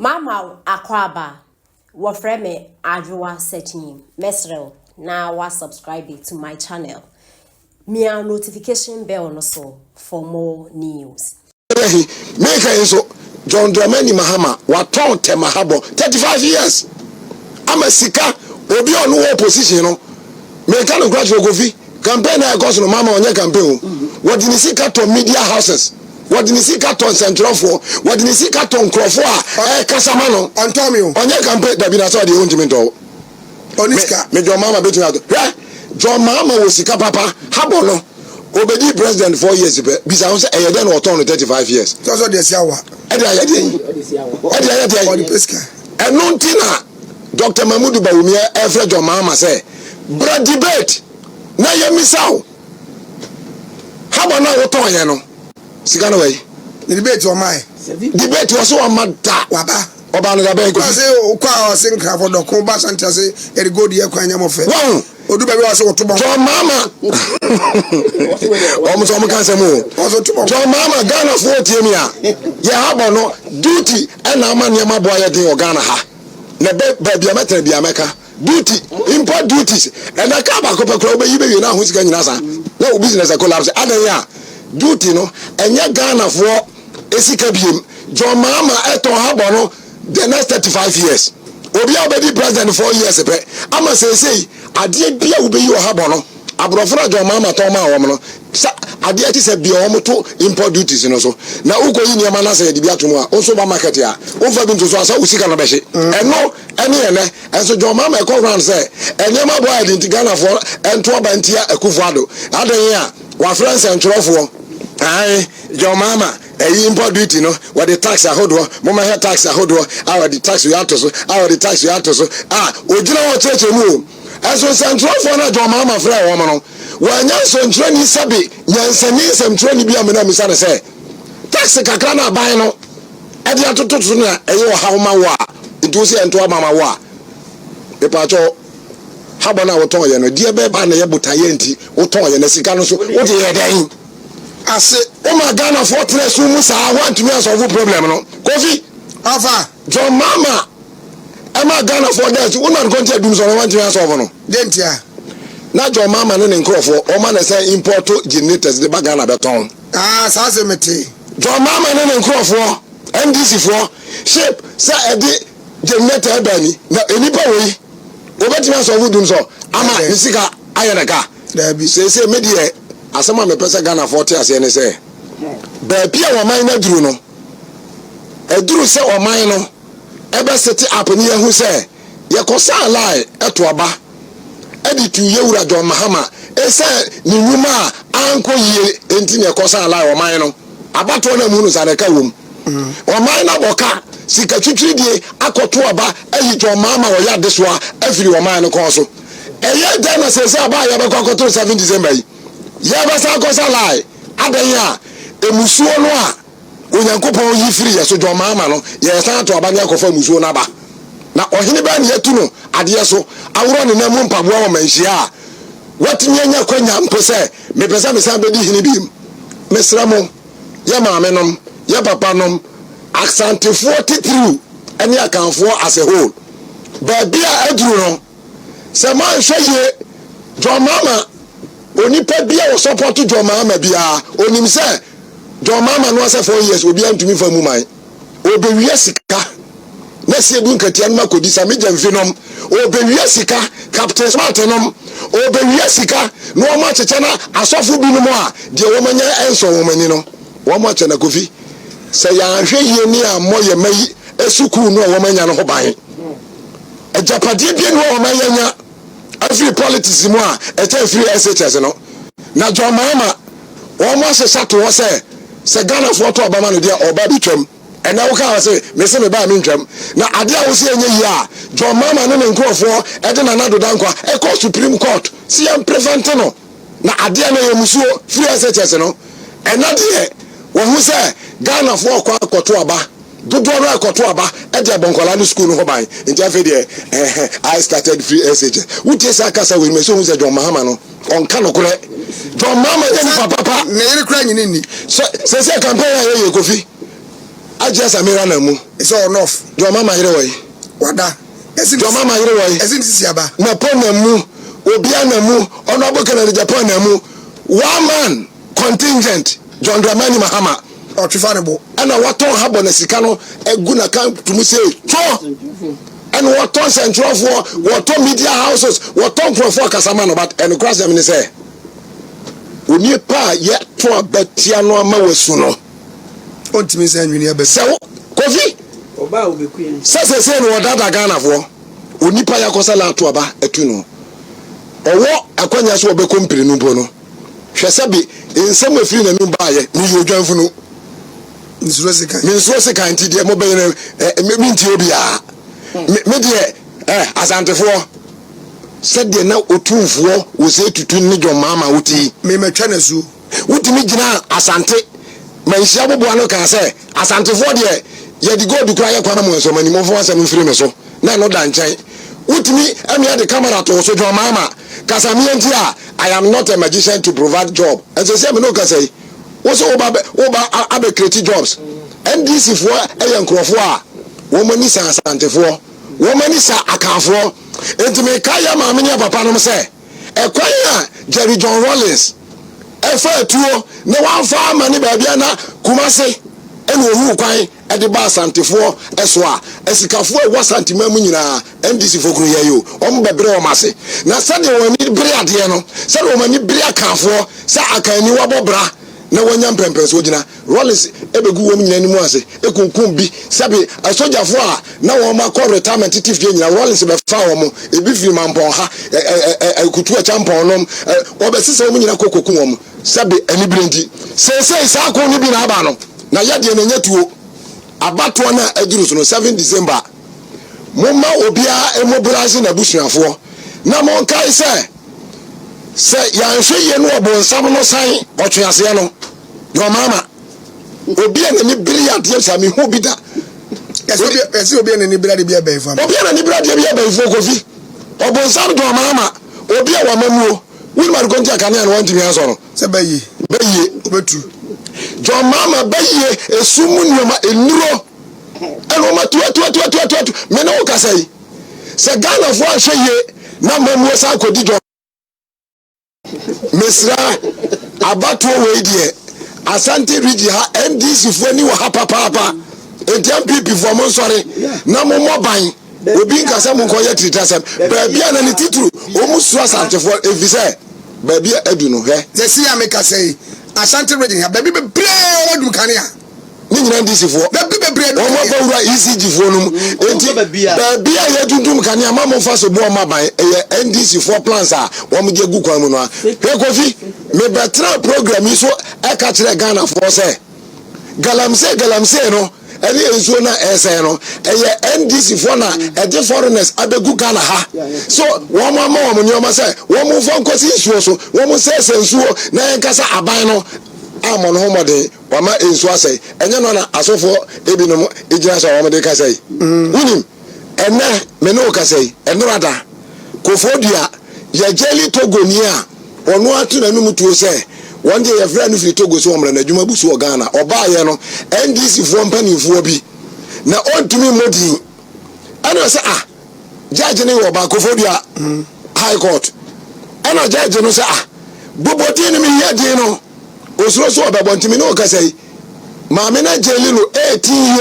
Mama wo akwaaba, wɔfrɛ me Adwoa Sekyim. Mɛsrɛ wo na wa subscribe to my channel. Mia notification bell no so for more news. He meka yi nso, John Dramani Mahama watɔn Tema habɔ 35 years ama sika obi a ɔno wɔ opposition no. Meka no kora kyerɛ Kofi, campaign na ɛkɔ so no, Mahama ɔnyɛ campaign o. Wɔde ne sika tɔ media houses, wɔde ne sika tɔ nsɛntwerɛfoɔ, wɔde ne sika tɔ nkurɔfoɔ a ɛkasa ma no. Ɔntɔ mi o. Ɔnyɛ campaign dabi, na sɛ ɔde ɔntumi ntɔ o. Ɔne sika. Me John Mahama bɛtumi atɔ. Hwɛ, John Mahama wɔ sika papa. Habɔ no, obɛdi president 4 years pɛ, bisa ho sɛ ɛyɛ dɛn na ɔtɔn no 35 years? Sɔsɔ deɛ si awa. Ɛde ayɛ deɛ yi, ɛde ayɛ deɛ ɔde yi. Pɛ sika. Ɛno nti na Dr Mahmudu Bawumia ɛfrɛ John Mahama sɛ bra debate na yɛmisa wo, habɔ no a wotɔn yɛ no, sika no wɔyi. Ne debate ɔma yɛ. Debate wɔ so ɔma da. Waba. Ɔbaa no da bɛn, Kofi? Ɔse okɔ a, ɔse nkrafo dɔko ba Sante ase, yɛde gold yɛ kwan nyɛ mo fɛ. Wɔn odu baabi a, ɔse woto bɔ. John Mahama, wɔn nso wɔn ka nsɛm o. Ɔse woto bɔ. John Mahama, Ghanafoɔ tie mi a, yɛ habɔ no duty ɛna ama nneɛma boa yɛ den wɔ Ghana ha. Na bɛ baabi a mɛtena bi a mɛka duty, import duties. Ɛna kaa baako pɛ kora wobɛyi bɛwie na aho sika nyina sa na wo business collapse. Adan a duty no ɛnyɛ Ghanafoɔ esika biem. John Mahama ɛtɔn habɔ no the next 35 years. Obi a wobɛdi president 4 years pɛ ama seesei adeɛ bi a wobɛyi wɔ habɔ no, aborɔfo no a John Mahama tɔn maa wɔn no sa adeɛ te sɛ bia wɔn to import duties no so na wokɔyi nneɛma no asɛ yɛde bi ato mu a, wo nso ba market a womfa bi nto so a sɛ wo sika no bɛhye. Ɛno ɛne ɛnɛ ɛnso John Mahama ɛkɔ round sɛ nneɛma bɔ ayɛ de nti Ghanafoɔ ɛnto aba ntia Akufo Addo. Adan a wafrɛ nsɛntwerɛfoɔ ae, John Mahama ɛyi import duty no, wɔde tax ahodoɔ, momahwɛ tax ahodoɔ a wɔde tax wei ato so, a wɔde tax wei ato so a ogyina hɔ kyerɛkyerɛ mu o. Ɛnso nsɛntwerɛfoɔ no a John Mahama frɛ wɔn no, wɔanya nsɛntwerɛni sɛbe nyansani nsɛmtwerɛni bi a mena misa no sɛ tax kakra no aban no ɛde atoto so no a ɛyɛ ɔhaw ma wo a, nti wo sɛ ɛnto aba ma wo a, mepaakyɛw, habɔ no a wotɔn yɛ no deɛ bɛba na ɛyɛ botaeɛ nti wotɔn yɛ na sika no so wode yɛ dɛn? Ase. Woma Ghanafoɔ tena sum mu saa, woantumi asolve problem no, Kofi. Afa. John Mahama ɛma Ghanafoɔ da akyi wona nkɔnti adum sɛ ɔno wantumi asolve no. De ntia. Na John Mahama ne ne nkurɔfoɔ ɔma ne sɛ import generators de ba Ghana bɛtɔn. Aa, saa sɛ mete. John Mahama ne ne nkurɔfoɔ, NDC foɔ ship sɛ ɛde generator ɛba ni na nipa wei wɔbɛtumi asolve dum sɔ ama ne sika ayɛ ne ka. Daabi. Seesei me deɛ, asɛm a mepɛ sɛ Ghanafoɔ te aseɛ ne sɛ baabi a ɔman no aduru no, aduru sɛ ɔman no ɛbɛset up ne yɛhu sɛ yɛkɔsaa line ɛto aba ɛde tu yɛwura John Mahama ɛsɛ ne nnwuma a ankɔ yie nti na ɛkɔsaa line. Ɔman no abatoɔ no amu no sa na ɛka wom. Ɔman no abɔ ka sika twitwiridie akɔto aba ayi John Mahama ɔyɛ adesoa afiri ɔman no kɔn so. Ɛyɛ dɛn na sɛsɛ aba a yɛbɛkɔ akɔto 7 December yi, yɛbɛsa akɔsa line? Adan a emusuo no a Onyankopɔn yi firi yɛ so, John Mahama no, yɛsan ato aba ne akɔfa musuo no aba. Na ɔhene bɛɛ ne yɛatu no adeɛ so aworɔ ne nan mu mpaboa wɔ manhyia a watumi anya kwanya mpo sɛ mepɛ sɛ mesan bɛdi hene biem? Mesrɛ mo, yɛ maame nom, yɛ papa nom, Asantefoɔ titiriw ne Akanfoɔ as a whole, baabi a aduru no, sɛ moanhwɛ yie, John Mahama, onipa bi a wɔsupport John Mahama biara onim sɛ John Mahama no asɛ 4 years obiara ntumi fa mu man. Obewia sika na si edu nkatia no akɔdi Sammy Gyamfi nom, obewia sika Captain Smart nom, obewia sika na wɔn akyekyɛ na asɔfo binom a deɛ wɔn anya ɛnsɔ wɔn ani no wɔn akyɛ. Na Kofi, sɛ yɛanhwɛ yie ne ammɔ yɛn mma yi sukuu no a wɔn anya no ho ban, agyapadeɛ bi ne wɔn ayanya afiri politics mu a ɛkyɛn firi SHS no. Na John Mahama wɔn ahyehyɛ to hɔ sɛ Ghanafoɔ to ɔbama no deɛ, ɔba bi twam. Ɛnɛ woka wɔ sɛ mese me ba me ntwam na adeɛ a wosi ɛnyɛ yie a, John Mahama ne ne nkurɔfoɔ ɛde Nana Addo Dankwa ɛkɔ Supreme Court si yɛn prevent no na adeɛ no yɛ musuo firi SHS no. Ɛnɛ deɛ wɔn ho sɛ Ghanafoɔ kɔ akɔto aba dodoɔ no ɛkɔto aba ɛde abɔ nkɔla no sukuu no ho ban. Nti afei deɛ ɛhɛ, I started free SHS. Wotie saa kasa wei mu ɛsɛ ohun sɛ John Mahama no ɔnka nokorɛ. John Mahama nyɛ nipa papa. Ne yere kura nyini ni. Sɛ sɛ campaign a yɛyɛ, Kofi. Agye Samira na mu. Sɛ ɔnɔf. John Mahama yere wɔ yi. Wada. John Mahama yere wɔ yi. Ɛsi ne sisi aba. Napo na mu. Obia na mu. Honorable Kennedy Agyapong na mu. One man contingent John Dramani Mahama. Ɔtwe fa ne bo. Ɛna watɔn ha bɔ na sika no egu na kan tumu se two. Ɛna wɔtɔn nsɛntwerɛfoɔ, wɔtɔn media houses, wɔtɔn nkurɔfoɔ kasa ma no, but ɛnokora sɛm ne sɛ onipa a yɛto aba tia no ama wasu no. Ɔntumi nsa nwini ɛbɛ. Sɛ wo Kofi sɛ sɛsɛ no wɔdada Ghanafoɔ, onipa yɛakɔsa la ato aba atu no, ɔwɔ akwanya sɛ ɔbɛkɔ mpire no mpo no, hwɛ sɛ bi nsɛm afiri n'anum baayɛ, meyɛ odwanfunu. Nsuro sekan. Mensuro sekan, nti deɛ mobɛyɛ no mentie obiara. Me deɛ Asantefoɔ, sɛdeɛ na Otumfoɔ Osei Tutu ne John Mahama wote yi. Mematwa n'asuo. Wotumi gyinaa Asante Manhyia boboa no kaa sɛ, Asantefoɔ deɛ, yɛde gold koraa yɛ kwan ma mo nso mo ani, momfa mo asɛm mfiri me so, na ɛno da nkyɛn. Wotumi amia de camera too so, John Mahama, kasa meɛ nti a, I am not a magician to provide job. Ɛnsɛ sɛ me ne wo kasa yi, wo se woba woba abɛ create jobs. NDC foɔ yɛ nkurɔfoɔ a wɔn ani sa Asantefoɔ, wɔn ani sa Akanfoɔ. Enti mekae yɛn maame ne yɛn papa nom sɛ, ɛkwan a Jerry John Rawlings ɛfa atuo na wamfa ama ne baabi a na Kumase ɛna ohuu kwan ɛde ba Asantefoɔ ɛso a, asikafoɔ a ɛwɔ Asanteman mu nyinaa, NDC foɔ kuro yɛ o, wɔn bɛbrɛ wɔn ase. Na sɛdeɛ wɔn ani bere adeɛ no, sɛdeɛ wɔn ani bere Akanfoɔ sɛ Akanni wabɔ bra na wanya mpɛmpɛnsoɔ gyina, Rawlings ɛbɛgu wɔn nyinaa anim ase, ɛkunkum bi, sɛbe asogyafoɔ a na wɔn akɔ retirement tete fie nyinaa, Rawlings bɛfaa wɔn, ebi firi Mampɔn ha, Kutu Acheampong nom, wɔbɛsesa wɔn nyinaa kɔ kɔku wɔn, sɛbe anibere nti. Seesei saa ko no bi na aba no, na yɛ deɛ na ɛnyɛ tuo. Abatoɔ no a aduru so no, 7 December, momma obiara mmobilise n'abusuafoɔ, na monkae sɛ, sɛ yɛanhwɛ yie no ɔbonsam no san ɔtweaseɛ no, deɛ ɔmaama obi a n'ani bere adeɛ saa mehu bi da. Ɛsɛ obi a n'ani bere adeɛ bi abɛnfo. Obi a n'ani bere adeɛ bi abɛnfo Kofi. Ɔbonsam deɛ ɔmaama obi a wama muo. Wonim ade kɔnti akanea no wantumi asɔ no. Sɛ bɛyie. Bɛyie. Obetu. John Mahama bɛyie esum mu nneɛma nnuro ɛna wɔn atu atu atu atu atu atu. Me ne wo kasa yi, sɛ Ghanafoɔ anhwɛ yie na mamuo san akɔdi John. Mesrɛ abatoɔ wei deɛ, Asante region ha NDC foɔ ani wɔ ha papaapa, nti NPP foɔ mo nsɔre na mo mmɔ ban, obi nka sɛ mo nkɔyɛ tiritasɛm baabi a na ne titiri wɔn suro Asantefoɔ ɛfiri sɛ baabi a adu no hwɛ. Sɛsi a meka sɛ yi, Ashanti region ha baabi bebree wɔn adum kanea. Ne nyinaa NDC foɔ. Baabi bebree adum kanea. Wɔn akɔwura ECG foɔ no mu. Enti baabi a yɛtuntum kanea ma mo nfa so boɔ ma ban ɛyɛ NDC foɔ plans a wɔn de agu kwan mu no a. Hwɛ Kofi, mebɛtena program yi so ɛka kyerɛ Ghana foɔ sɛ galamsey galamsey no ɛne nsuo no a ɛresɛe no ɛyɛ NDC foɔ na ɛde foreigners abɛgu Ghana ha so wɔn ama wɔn nneɛma sɛ wɔn mfa nkɔsi nsuo so, wɔn nsɛesɛ nsuo na yɛnkasa aban no ammɔ ne ho mmɔden wama nsuo asɛe. Ɛnyɛ no na asɔfoɔ ebinom gyina so a wɔn de kasa yi. Wonim, ɛnɛ me ne wo kasa yi, ɛnora da Kofoɔ Dua yɛgyɛli Togoni a ɔno ato n'anum tuo sɛ wɔn deɛ yɛfrɛ no firi Togo sɛ wɔmmra n'adwuma bu so wɔ Ghana. Ɔbaayɛ no NDC foɔ mpanimfoɔ bi na ɔntumi mmɔ din ɛna sɛ ah judge no wɔ ba Kofoɔ Dua High Court, ɛna judge no sɛ ah bobɔ din no, mehia din no, osuro so ɔbɛbɔ, ntumi ne ɔkasa yi maame no agyeli no 18 years.